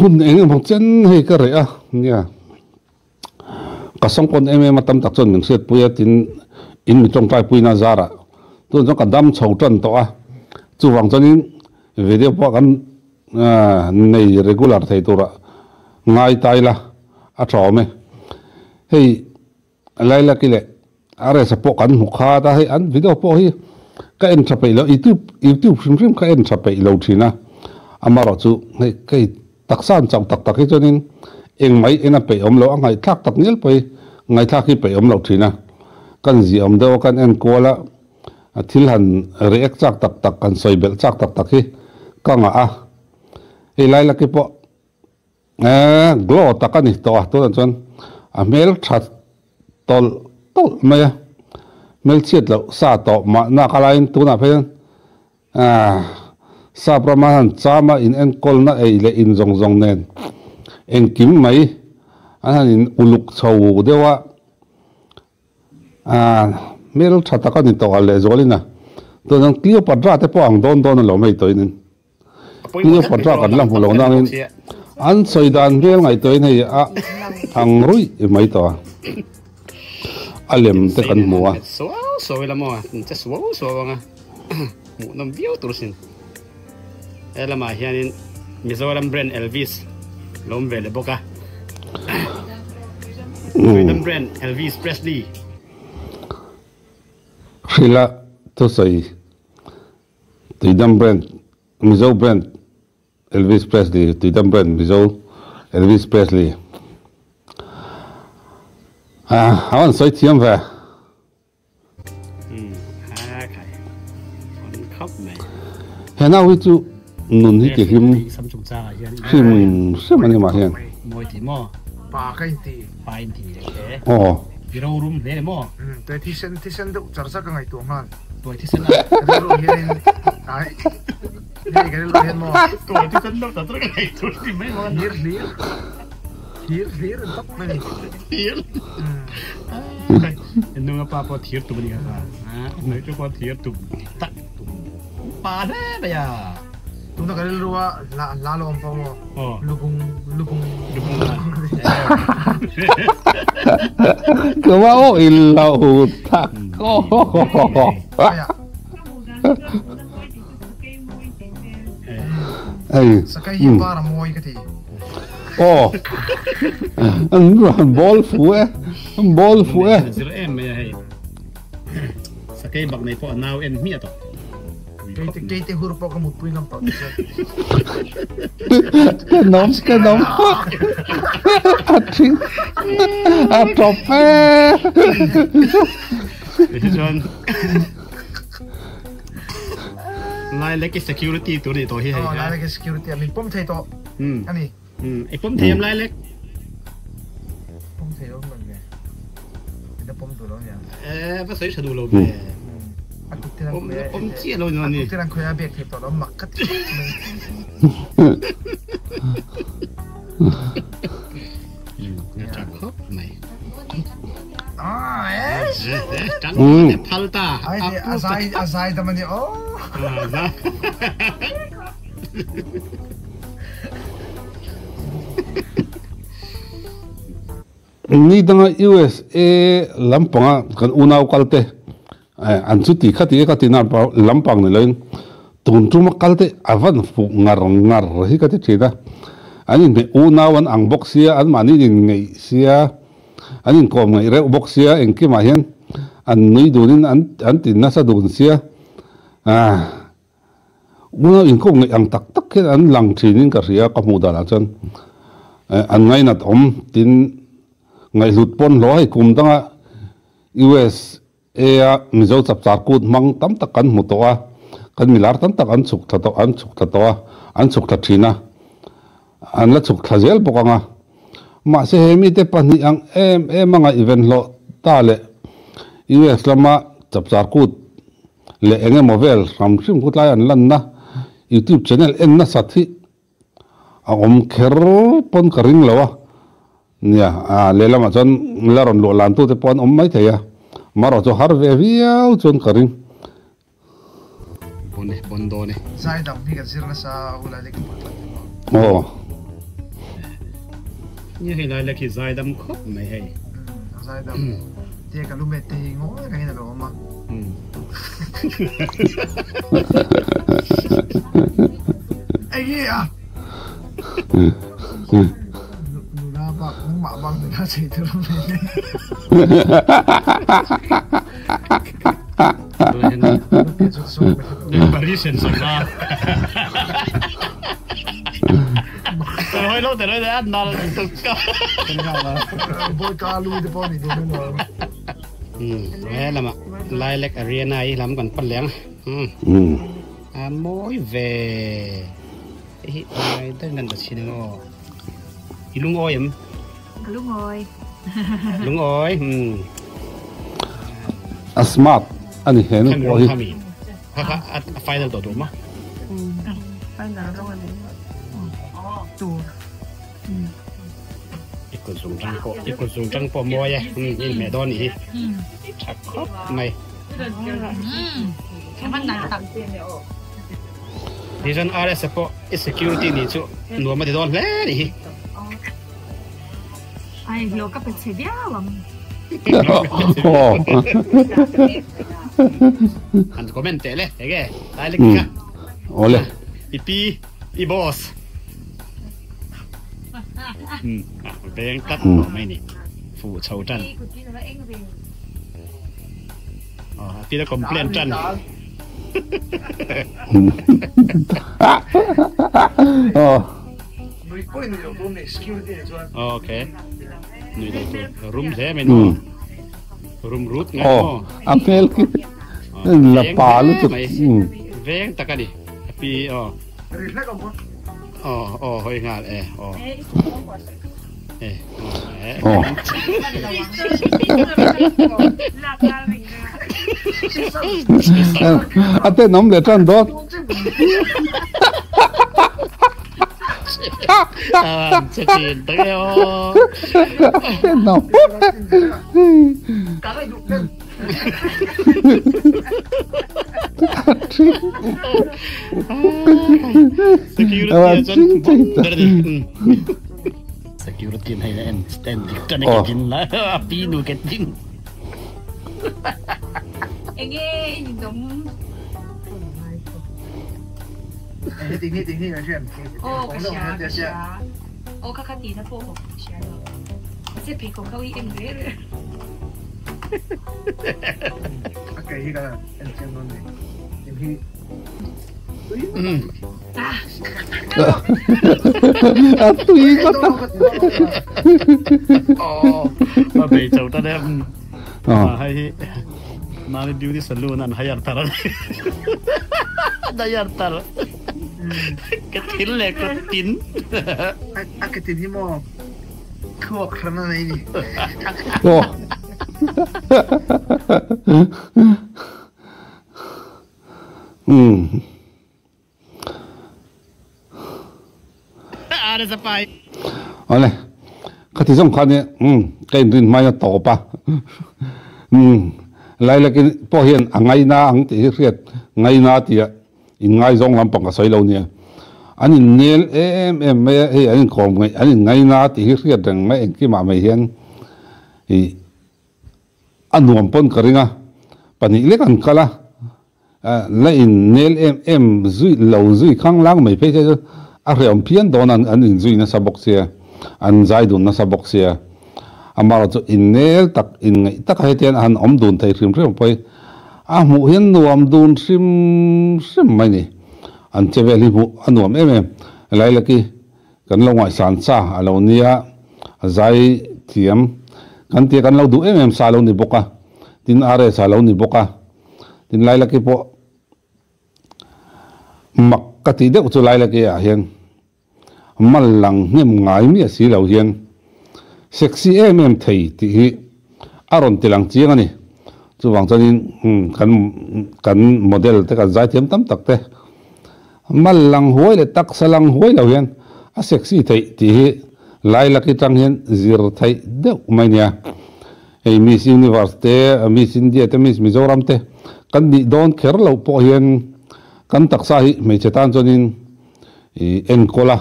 Hun eng emaw chen hei ka reh a, nia ka sawngkawn em em a tam tak chuan min hriatpui a tin in mi tawngtai puina zarah tun chuan ka dam chho tan tawh a, chuvang chuanin video pawh kan nei regular thei turah ngai ta ila a tha awm e. Hei Lailaki leh Aresa pawh kan hmu khat a, hei an video pawh hi ka en tha peih lo, youtube youtube hrim hrim ka en tha peih lo thin a, amarawh chu hei kei taksa an chauh tak tak hi chuanin engmai en a peih awm lo, a ngaihthlak tak ngial pawh hi ngaihthlak hi peih awm lo thin a, kan ziah awm deuh a kan en kual a, thil han react chak tak tak han sawi belh chak tak tak hi ka ngah a, hei Lailaki pawh. Eeh glow tak a ni tawh a, tunah chuan a hmel tha tawlh tawlh mai a, hmelchhiat loh sa tawh mah nak a laiin tunah phei hian aah sap rama han cham a in enkawlna ei leh in zawng zawng nen engkim mai an han in uluk chho deuh a, aah hmel tha tak a ni tawh a lehzualin a, tunah chuan Cleopatra te pawh ang dawn dawn a lo hmei tawhin. Cleopatra kan la hmu lo nangin an sawi dan hmel ngaihtuahin hei a ang ruih mai tawh a, a lem te kan hmu a. Suau suau ila maw an che suau suau ang a, hmuhnawm viau tur sin. He lamah hianin Mizoram brand Elvis lo awm ve leh bawk a, Freedom brand Elvis Presley. Hrila thusawi Tuidam brand Mizo brand Elvis Presley Tuidam brand Mizo Elvis Presley Ah a rawn sawi thiam ve. He nau hi chu nun hi ti hlim hrim hrim a ni mah hian. Aw. Tuai thisen a. Ka rilru hianin ai hei ka rilru hian maw. Tuai thisen deuh tak tak ei tur ni mai maw. Hlir hlir hlir hlir an tawp mai ni. Thir. Nunga pa pawh thir tum a ni kha kha. Nui chu pawh thir tum tak tum pa hle mai a. Tuna ka rilru a hla hla lo awm pawh maw. Lubung lubung lubung a. Ka va aw in lo tak Ei. Sakai hi var a mawi ka ti. Aw. An ball fu e. An ball fu e. Zir em mai a hei. Sakei bak nei pawh a nau en hmiah tawh. Keite keite hur pawh ka mutpui ngam tawh tih chuan. Ka nawm ka nawm a thing a tawp e. Hi chuan Lailek i security tur nih tawh hi hei. Aw Lailek i security a min pawm thei tawh a ni. I pawm thei em Lailek? Pawm thei lo man ve. Ina pawm duh lo nia. Eh va sawi tha duh lo ve. A kut te lang pawm chiah lo ni. A kut te lang khawi a bek thei tawh lo mak ka ti mai. Tha khawp mai. Ah eh. Tang phal ta. Ai a zai a zai dam ani aw. Ni danga USA lampanga kan unau kalte an chu ti kha ti e ka ti na lampang ni loin tun tuma kalte a van fuh ngar ngar hi ka ti thin a. An inhmeh unau an ang bawk sia, an mahni in inngeih sia, an inkawm ngaih reuh bawk sia, engkimah hian an nui dunin an ti nasa dun sia. Unau inkawm ngaih ang tak tak hian an lang thinin ka hria ka hmuh danah chuan an ngainat awm tin ngaihhlut pawn hlawh hei kum danga USA a Mizo chapchar kut hmang tam tak kan hmu tawh a, kan milar tam tak an chhuk thla tawh an chhuk thla tawh a, an chhuk thla thin a, an la chhuk thla zel bawk ang a. Mahse he mite pahnih ang em em a ngaihven hlawh ta leh US lama chapchar kut leh eng emaw vel hram hrim khutlai an lanna YouTube channel en nasat hi a awm kher pawn ka ring lo a, nia lehlamah chuan la rawn luah lan tute pawh an awm maithei a, marawh chu har ve viau chuan ka ring. Bon e, bon dawn e. Zaidam hi kan zir nasa a ulai lek pawh tlat emaw. Aw. Ni hei lai la khi zaidam khawp mai hei. A zaidam. Tia ka lumet te hi ngawi rengin a lo awm a. Enge a? Nula bak nangmah bak nula chei tur awm hle hle. Lilac Arena hi lam kan pan leh ang a mawi ve hei hi ngai daih nan ka chhin ang aw i lungawi em? Ka lungawi. Lungawi A smart a ni he nu pawh hi. Kha kha a final tawh tur maw? Final rawng a ni tur. I kut zung tang pawh i kut zung tang pawh mawi e in hmeh dawn nih hi tha khawp mai. Tichuan RS a pawh i security nih chu nuam a ti dawn hle nih hi. Ai hlawh ka pe chhe viau ang. An comment teh le enge lai lek kha. Awle. I pi i boss. Veng tlat tawh mai ni. Fu chho tan. Pi la complain tan. Okay. Nui lo tur rum hle mai no. Rum rut ngai maw. A hmel khi la pa lutuk. Veng tak a ni. Pi aw. Aw aw hawi nghal e aw. E aw. A tenawm leh tan dawt. Security hei en stand dik tan ke din la a pi nu ke din. Enge in dom. Aw ka hria ka hria aw kha kha tihna pawh ka hria lo mahse pheikhawk ho hi en reh reh. A tui ngawt a. Aw a bei chau ta deuh. Hei hi Mami Beauty Saloon an hire tar a ni. An hire tar. Ka thil leh kut tin. A ke tin hi maw thluak hran a nei ni. Aw. Umm. Awle, khati zawng khan i umm ka inrin hmain a tawp a, umm Lailakin pawh hian a ngaina ang tih hi hriat ngaina tia inngaizawng lampang ka sawi lo nia. An innel em em mai a, hei an inkawm ngaih an inngaina tih hi hriat reng mai engkimah mai hian ih a nuam pawn ka ring a, pahnih lek an kal a. La in nel em em zui lo zui khang lang mai phei che chu a hrehawm phian dawn a, an inzui nasa bawk sia, an zai dun nasa bawk sia. Amaherawh chu in nel tak, in ngaih taka hetiang han awm dun thei hrim hrim pawh hi a hmuh hian nuam dun hrim hrim mai ni. An che vel hi hmuh a nuam em em. Lailaki kan lo ngaihsan sa a lo nia, a zai thiam kan tia kan lo duh em em sa a lo ni bawk a, tin RS a lo ni bawk a. Tin Lailaki pawh mak ka tih deuh chu Lailaki ah hian mal lang hnem ngai miah si lo hian sexy em em thei tih hi a rawn ti lang chiang a ni. Chuvang chuanin kan kan model te kan zaithiam tam tak te mal lang huai leh taksa lang huai lo hian a sexy theih tih hi Lailaki tang hian zir theih deuh mai nia. Hei Miss Universe te, Miss India te, Miss Mizoram te kan nih dawn kher loh pawh hian kan taksa hi hmeichhe tan chuanin i enkawl a,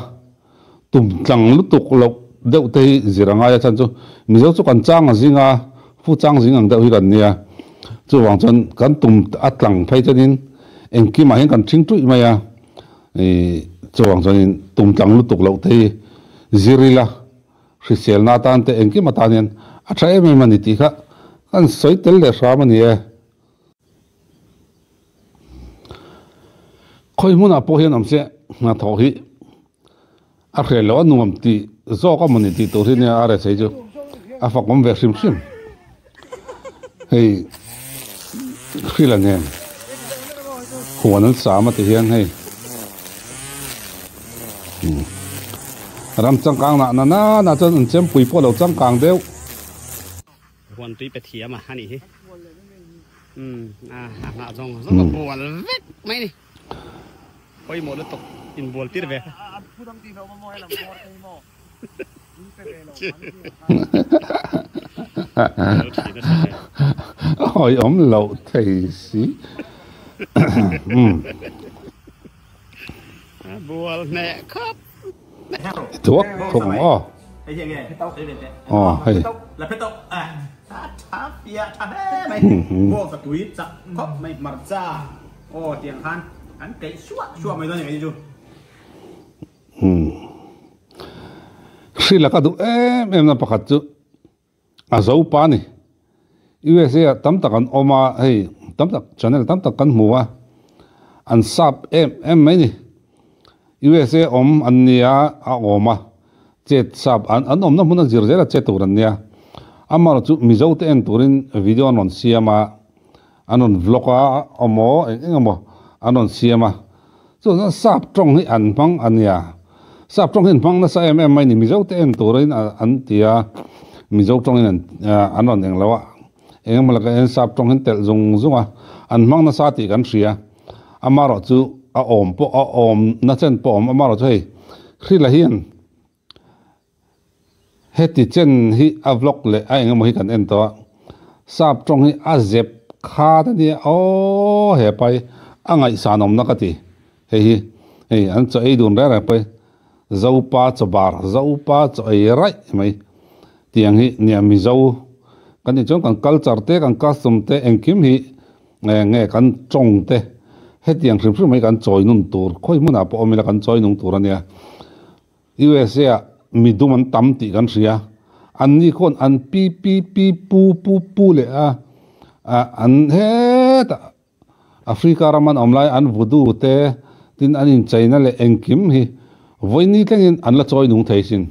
tum tlang lutuk loh deuh te hi zir a ngai a chhan chu Mizo chu kan chang a zing a, fu chang zing ang deuh hi kan nia. Chuvang chuan kan tum a tlang phei chuanin engkimah hian kan ṭhing ṭuih mai a, ih chuvang chuanin tum tlang lutuk loh te hi zir ila hriselna atan te engkim atan hian a ṭha em em a ni tih kha kan sawi tel leh hram a ni e. Khawi hmunah pawh hian awm se hnathawh hi a hreh loh a nuam tih zawk a mawni tih tur hi nia a rethei chu a fak awm ve hrim hrim. Hei hrila nen huan an sam a ti hian hei ram changkang nah na na chuan an chempui pawh a lo changkang deuh. Huan tui pe thiam a anih hi. Umm a hnah zawng zawng a bual vek mai ni. Pawimawh lutuk inbual tir ve. Awi awm loh thei si. Bual hneh khawp. Thuak thuak ang aw. Aw hei. Hrila ka duh em em na pakhat chu a zo pa ni. USA ah tam tak an awm a hei tam tak channel tam tak kan hmu a an sap em em mai ni. USA awm an nia a awm a chet sap an an awmna hmun a zir zel a chet tur an nia. Amaherawhchu chu Mizo te en turin video an rawn siam a an rawn vlog a awmaw eng eng emaw an rawn siam a chu chuan sap tawng hi an hmang a nia sap tawng hi an hmang nasa em em mai ni Mizo te en turin an ti a Mizo tawngin an an rawn eng lo a eng emaw laka en sap tawng hi an telh zung zung a an hmang nasa tih kan hria amaherawhchu a awm pawh a awm na chen pawh a awm amaherawhchu hei hrila hian. Heti chen hi a vlog leh a engemaw hi kan en tawh a, sap tawng hi a zep khat a nia aw he pai a ngaihsan awmna ka ti hei hi hei an chaw ei dun reng reng pawh hi Zopa chaw bar Zopa chaw ei raih mai tiang hi nia Mizo kan tih chuan kan culture te kan custom te engkim hi nge kan tawng te hetiang hrim hrim hi kan chawi nun tur khawi hmunah pawh awm ila kan chawi nung tur a nia. USA ah midum an tam tih kan hria. An ni khawn an pi pi pi pu pu pu leh a an hetah Africa ram an awm lai an voodoo te tin an incheina leh engkim hi vawiin thlengin an la chawi nung thei sin.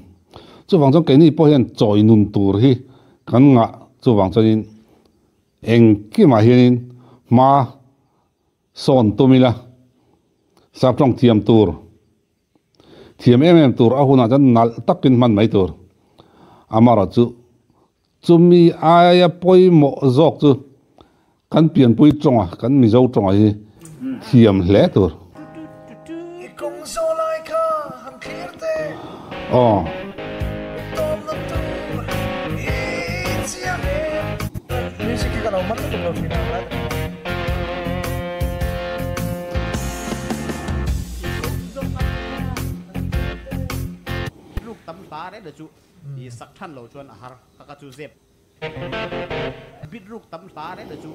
Chuvang chuan keini pawh hian chawi nun tur hi kan ngah chuvang chuanin engkimah hianin hma sawn tum ila saptawng thiam tur. Thiam em em tur a hunah chuan nalh takin hman mai tur. Amaherawhchu chumi aia pawimawh zawk chu kan pianpui tawnga kan Mizo tawnga hi thiam hle tur. Aw. Ruk tam hla reng te chu i sak than lo chuan a har ka ka chu zep bit ruk tam hla reng te chu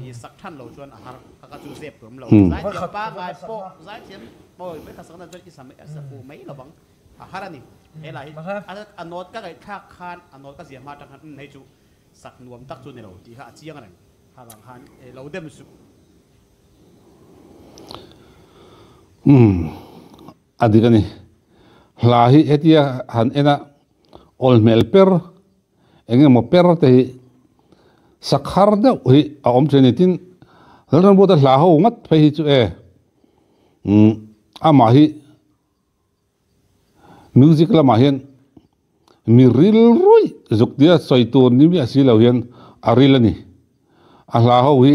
i sak than lo chuan a har ka ka chu zep tur awm lo zaithiam pangai pawh zaithiam pawh mai kha sakna chuan i sa mai a sa fuh mai lovang a har a ni he lai hi a note ka ngaihthlak khan a note ka ziah hma atang khan umm hei chu sak nuam tak chu ni lo tih kha a chiang reng kha vang khan lo dem suh. Umm a dik a ni. Hla hi hetia han en a awl hmel per eng emaw per te hi sakhar deuh hi a awm thin a ni. Tin Lalramruata hla ho ngat phei hi chu e umm amah hi Music lamah hian mi ril ruih zuk tia sawi tur ni miah si lo hian a ril a ni. A hla ho hi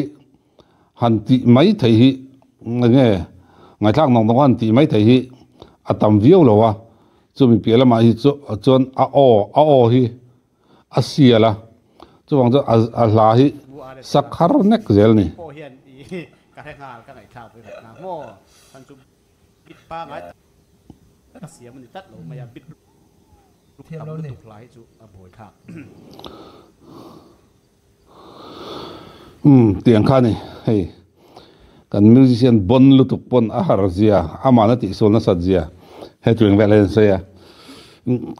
han tih mai theih hi enge ngaihthlak nawk nawk a han tih mai theih hi a tam viau lo a, chumi piah lamah hi chuan a aw a aw hi a sial a, chuvang chuan a hla hi sakhar nek zel a ni. Thiam lo ni. Umm tiang kha ni hei kan musician bon lutuk pawn a har zia amahna tihsual nasat zia hetiang vel hian sawi a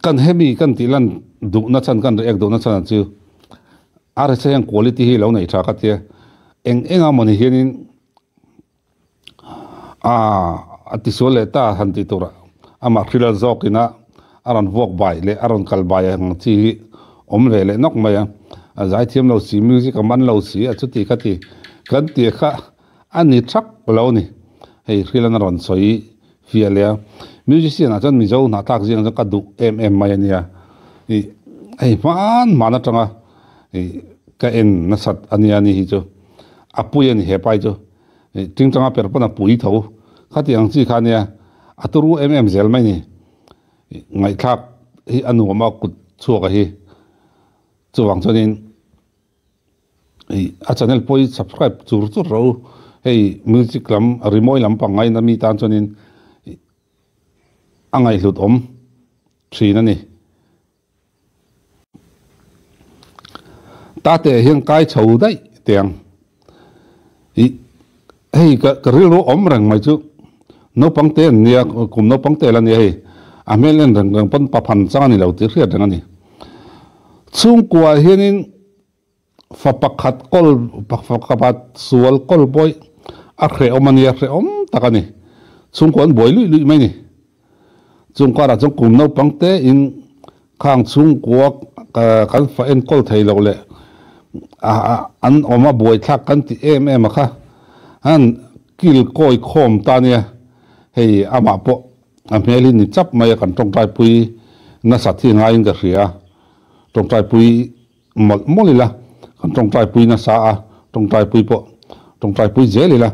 kan hemi kan tih lan duhna chhan kan react duhna chhan chu a resa hian quality hi lo nei tha ka tia eng eng a mawni hianin a tisual leh ta han tih turah amah hrila zawkina a rawn vuak bai leh a rawn kal bai ang chi hi awm ve leh nawk mai a, a zaithiam lo si music a man lo si a chuti kha ti kan tih kha a ni thak lo a ni hei hrilan a rawn sawi fiah leh a musician ah chuan mizo hnahthlak zingah chuan ka duh em em mai a nia ih hei hman hman atanga ih ka en nasat a nia ni hi chu a pui a ni he pai chu. Tingtanga per pawn a pui tho. Khati ang chi kha nia a turu em em zel mai ni. Ngaihthlak hi a nuam a kut chhuak a hi. Chuvang chuanin a channel pawh hi subscribe chur chur rawh u. Hei music lam rimawi lam pangngai na mi tan chuanin a ngaihhlut awm thin a ni. Tate hian kai chho daih teh ang. Ih hei ka ka rilru awm reng mai chu naupang te an nia kum naupang te la nia hei a hmel en reng reng pawn paphan chang a ni lo tih hriat reng a ni. Chhungkua hianin fa pakhat kawl fa pakhat sual kawl pawh hi a hrehawm a nia hrehawm tak a ni. Chhungkua an buai luih luih mai a ni. Chung karah chuan kum naupang tein khang chhungkua kan fa enkawl thei loh leh an awm a buaithlak kan ti em em a kha an kil kawi khawm ta nia hei amah pawh a hmel hi ni chap mai a kan tawngtaipui nasat hi ngaiin ka hria a tawngtaipui mawlh mawlh ila kan tawngtaipui nasa a tawngtaipui pawh tawngtaipui zel ila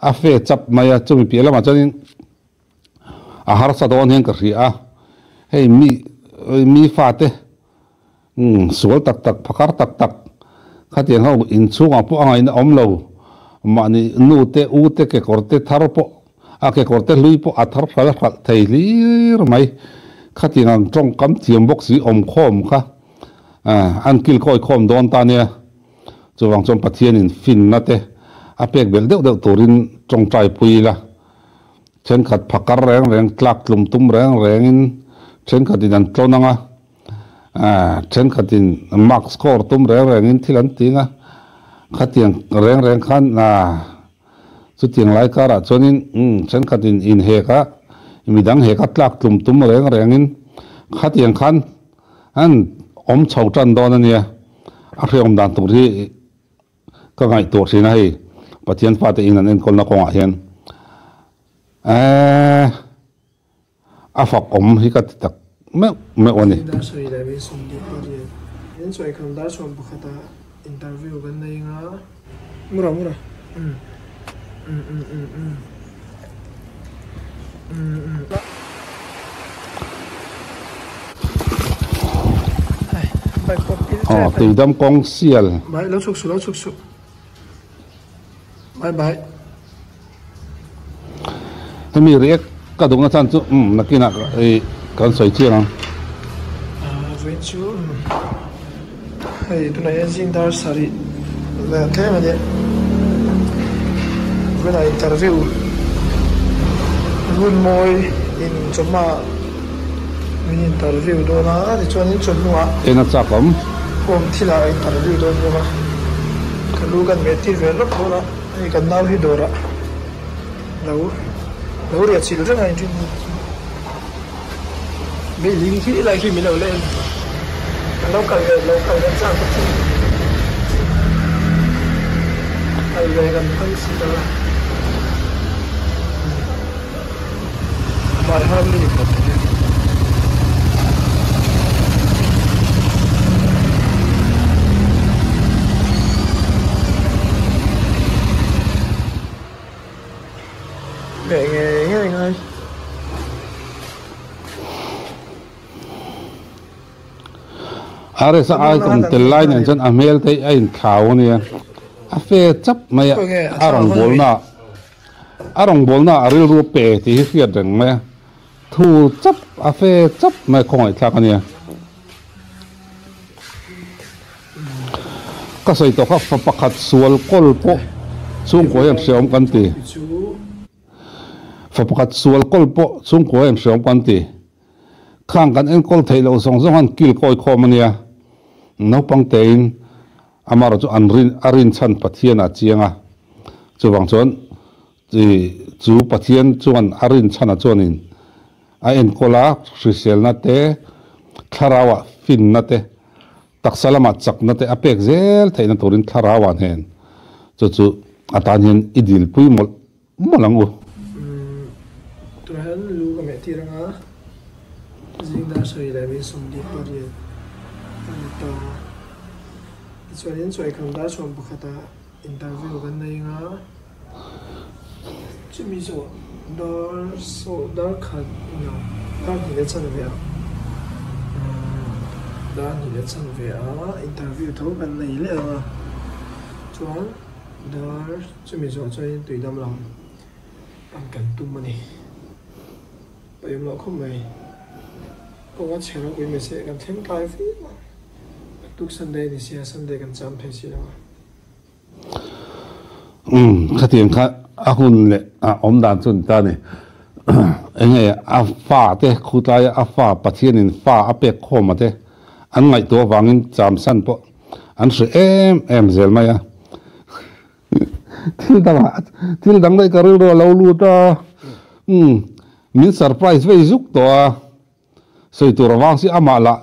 a fe chap mai a chumi piah lamah chuanin A harsa dawn hian ka hria a, hei mi mi fate sual tak tak phakar tak tak khatiang ho inchhungah pawh a ngaihna awm lo mahni nu te u te kekawr te thar pawh a kekawr te hlui pawh a thar hral hralh thei hlir mai khatiang ang tawngkam thiam bawk si awm khawm kha an kilkawi khawm dawn ta nia. Chuvang chuan Pathianin finna te a pek belh deuh deuh turin tawngtai pui ila. Thenkhat phakar reng reng tlak tlum tum reng rengin thenkhatin an tlawn ang a, thenkhatin mark score tum reng rengin thil an ting a, khatiang reng reng khan chutiang lai karah chuanin thenkhatin inhek a, midang hek a tlak tlum tum reng rengin khatiang khan an awm chho tan dawn a nia, a hriawm dan tur hi. Ka ngaihtuah thin a hei Pathian fate in an enkawlna kawngah hian eeh a fak awm hi ka ti tak meuh meuh a ni. Dar sawi leh min sawm dik pariat. In sawi kham dar sawm pakhata interview kan nei nga. Mura mura um um um um um um um. Aw tuidam kawng sial. Bye lo chhuk suh lo chhuk suh bye bye. Hemi react ka duhna chhan chu umm nakinah ih kan sawi chiang ang. Vawiin chu hei tunah hian zing dar sarih leh tlem a nia vawiinah interview hun mawi in chawhma min interview dawn a tichuan in chawhnuah En a chak awm. Form thilah a interview dawn bawk a ka lu kan meh tir ve lawk dawn a hei kan nau hi dawrah lo lo riah chilh reng a inrin hi. Mi ling khi lai khi min lo la en kan lo kal ve lo kal ve chak bawk chu kal ve kan phal si lo a by heart mi khat Ngei ngei ngei ngai. RS a icon tel lai nen chuan a hmel te hi a inthlau a nia, a fe chap mai a, a rawngbawlna a rawngbawlna a rilru pe tih hi hriat reng mai a, thu chap a fe chap mai a khawngaihthlak a nia. Ka sawi tawh kha fa pakhat sual kawl pawh chhungkua hian hreawm kan ti. Fa pakhat sual kawl pawh chhungkua hian hreawm kan ti. Khang kan enkawl theih loh zawng zawng han kil kawi khawm a nia. Naupang tein amaherawhchu an rin a rinchhan Pathian a chiang a. Chuvang chuan chu Pathian chuan a rinchhana chuanin a enkawl a, hriselna te, thlarauah finna te, taksa lamah chakna te a pek zel theihna turin thlarauah hnen chu chu atan hian i dilpui mawlh mawlh ang u. Umm, tunah hian lu ka meh tir anga zing dar sawi leh min 28 a ni ta. Tichuanin chawikham dar 11 ah interview kan nei anga chumi zawh dar saw dar khat ina dar hnih leh chanve ah umm dar hnih leh chanve ah interview tho kan nei leh anga chuan dar Chumi zawh chuanin tui dam lam an kan tum a ni. Paih loh khawp mai. Kawng a chhe ropui mai se kan thleng tlai viau a. Naktuk Sunday a ni sia, Sunday kan cham thei si lo a. Umm, khatiang kha a hun leh a awm dan chu ni ta a ni. Enge a fa te khutlaia a fa Pathianin fa a pek khawm a te an ngaihtuah avangin cham san pawh an hre em em zel mai a. Thil dangah thil dang daih ka rilru a lo lut a, umm min surprise vei zuk tawh a, sawi tur avang si amah lah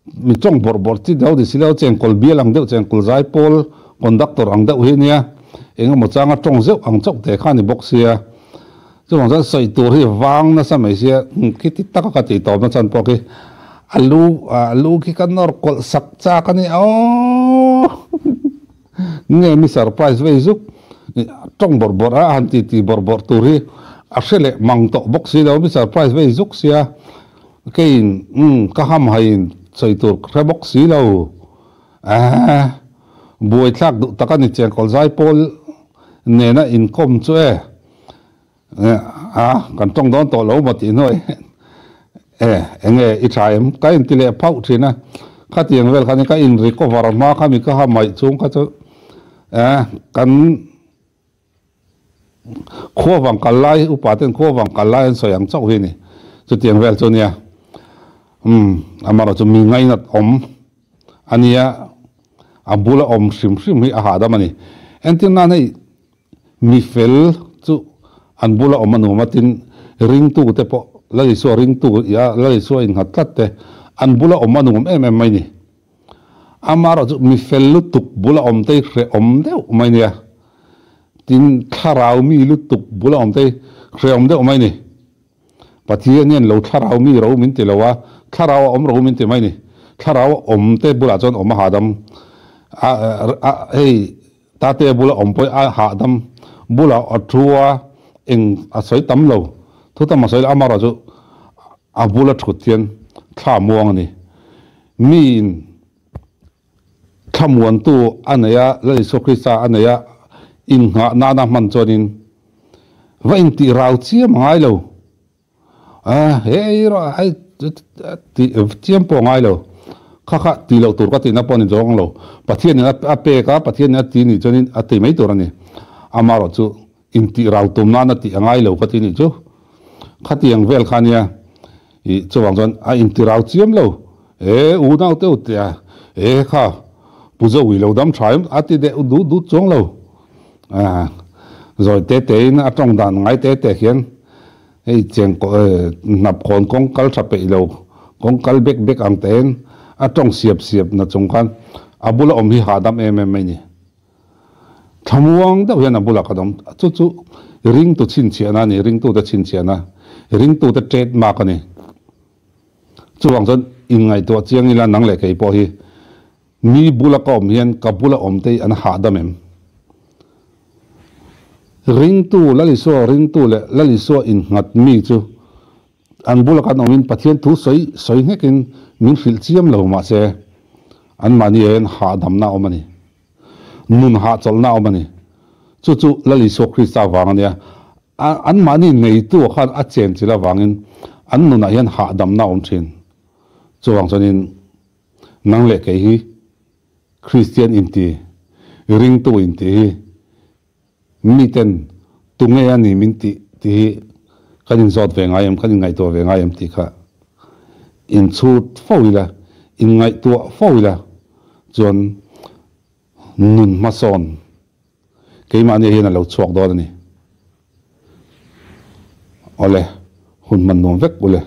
mi tawng bawrh bawrh chi deuh ni si lo, chengkawl bial ang deuh chengkawl zai pawl conductor ang deuh hi ania, eng emaw changa tawng zeuh ang chauh te kha a ni bawk sia, chuvang chuan sawi tur hi vang nasa mai sia, khiti taka ka tih tawpna chan pawh khi a lu a lu khi ka nawr kawlh sak chak a ni aww. Nge mi surprise vei zuk tawng bawrh bawrh a han ti ti bawrh bawrh tur hi a hre leh mang tawh bawk si lo mi surprise vei zuk sia keiin umm ka ham haiin sawi tur ka hre bawk si lo eh buaithlak duh tak a ni chengkawl zai pawl nena inkawm chu e. A, kan tawng dawn tawh lo maw tih hnuai e, enge i tha em? Ka inti leh phauh thin a, khatiang vel khan ka in recover hma kha mi ka ha maih chung kha chu e, kan khua vang kal lai, upa ten khua vang kal lai an sawi ang chauh hi ni, chutiang vel chu nia, umm, amaherawh chu mi ngainat awm a nia, a bula awm hrim hrim hi a hahdam a ni, entir nan hei Mi fel chu an bula awm a nuam a, tin, ringtute pawh Lal Isua ringtu ia Lal Isua innghat tlat te an bula awm a nuam em em mai ni. Amaherawh chu mi fel lutuk bula awm te hi hrehawm deuh mai nia. Tin, thlarau mi lutuk bula awm te hi hrehawm deuh mai ni. Pathian hian lo thlarau mi ro min ti lo a, thlarau a awm ro min ti mai ni. Thlarau a awm te bulah chuan awm a hahdam a, a, hei Tate bula awm pawh a hahdam bulah a thu a, eng a sawi tam lo. Thu tam a sawi lo, amaherawh chu a bula thut hian thla muang a ni. Miin thlamuantu a nei a, Lal Isua Krista a nei a, innghah nana hman chuanin va intih rau chiam a ngai lo. A he erawh hei tih chiam pawh a ngai lo. Kha kha tih loh tur ka tihna pawh a ni zawng lo. Pathianin a pek a, Pathianin a ti nih chuanin a ti mai tur a ni. Amaherawh chu intih rau tum nana tih a ngai lo ka ti nih chu. Khatiang vel kha nia ih chuvang chuan a inti rau chiam lo. E unau te u tia e kha Pu Zoui lo dam tha em a ti deuh dut dut chuang lo. A zawi te tein a tawng dan ngai te te hian Hei cheng hnap khawn kawng kal tha peih lo, kawng kal bek bek ang tein a tawng siap siap na chung khan a bula awm hi hahdam em em mai ni. Thlamuang deuh hian a bulah ka dawm. Chu chu ringtu chhinchhiahna a ni, ringtute chhinchhiahna, ringtute trademark a ni. Chuvang chuan inngaihtuah chiang ila nang leh kei pawh hi Mi bula ka awm hian ka bula awm te hi an hahdam em? Ringtu, Lal Isua ringtu leh Lal Isua innghat mi chu an bula kan awmin Pathian thu sawi sawi nghekin min hrilh chiam lo mahse anmahni ah hian hahdamna a awm a ni. Nun hahchawlhna a awm a ni. Chu chu Lal Isua Krista vang a nia. Anmahni neitu khan a chenchilh avangin an nunah hian hahdamna a awm thin. Chuvang chuanin Nang leh kei hi Kristian inti. Ringtu in tih hi miten tunge a ni min tih tih hi kan inzawt ve ngai em, kan inngaihtuah ve ngai em tih kha inchhut fo ila, inngaihtuah fo ila chuan nun hmasawn keimahni hian a lo chhuak dawn a ni. Awle, hun hman nuam vek ule.